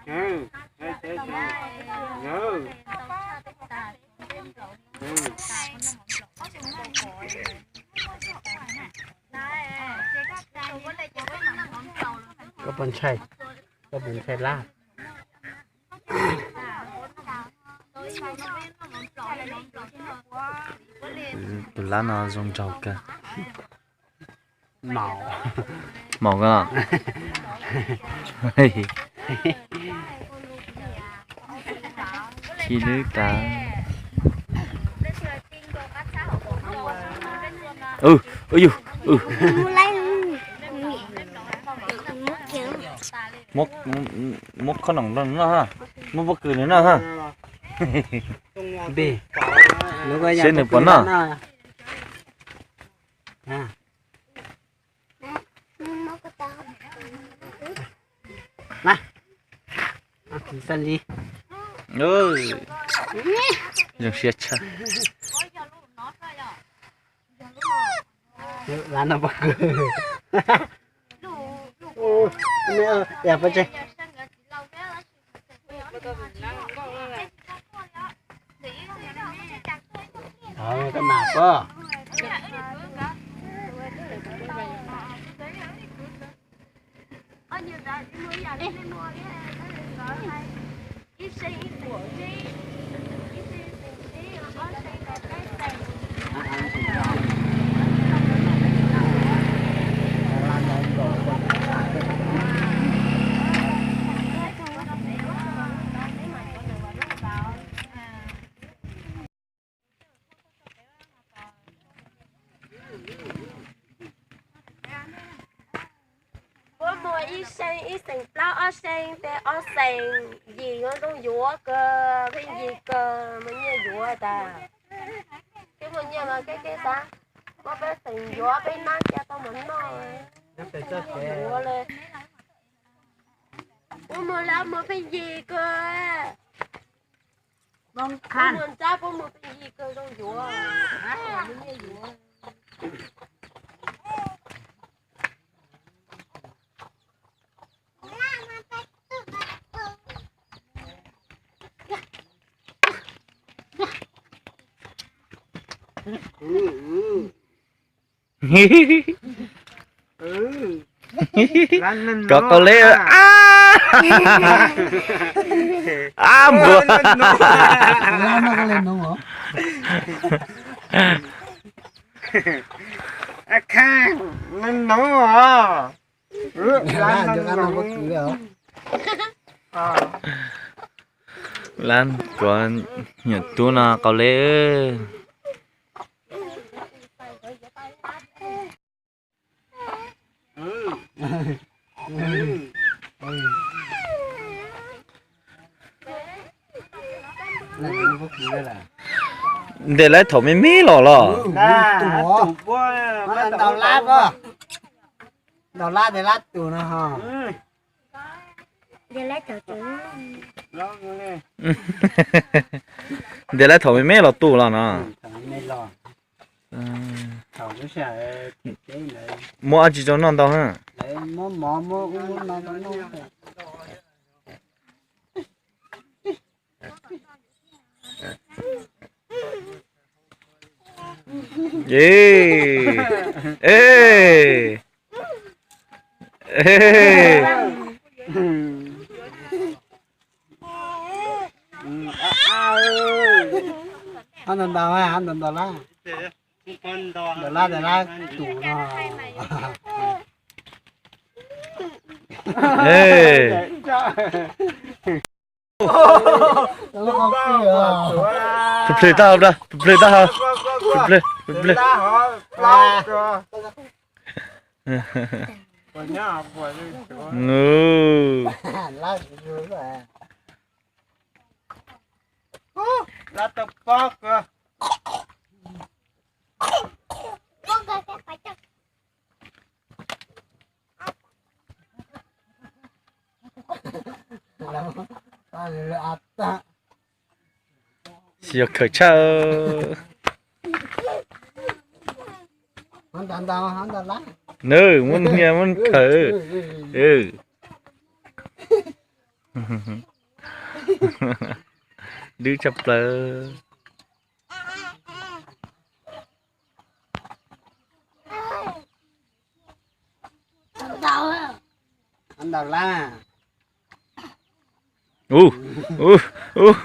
Koj puas ntshai, koj puas ntshai lab? Tus lab no zoo nraug kawg. Maum koj. Khi lwb tas. U, u yug, u. Muab khob noom noj ha, muab pob kws noj ha. Seb nws puas noj. Zoo siab tshaj. Puab muag ib xeem, ib xeem plaub, ob xeem peb, ob xeem yim, yuav zoo yuav kawg, pheej yig kawg, muaj nyiaj yuav tas. Peb muaj nyiaj mas kev kev xav, muab peb xeem yuav peb nab cia tau mas noj. Yuav le, puab muag lab muag pheej yig kawg. Puab muag nrab puab muag pheej yig kawg, zoo yuav, muaj nyiaj yuav. Kov kau leb, ab npua. Lab kuv nyuam tub no qau leb. Ntes lawv thaum me me los los. Ntaus lab, ntaus lab ntes lab tus no ho. Ntes lawv thaum me me los tus los no. Muab dab tsi rau noj ntau na? Ê, ê, ê. Ho ntaus ntaus, ho ntaus ntaus lab. Ntaus lab ntaus lab tus no. Ê. Plhws plhws tag, plhws plhws tag, plhws plhws plhws. Tsis yog khawm tshaj. Nws muab niag muab khawm. Dwb tshaj plaws. Ntau lab. Ub, ub, ub.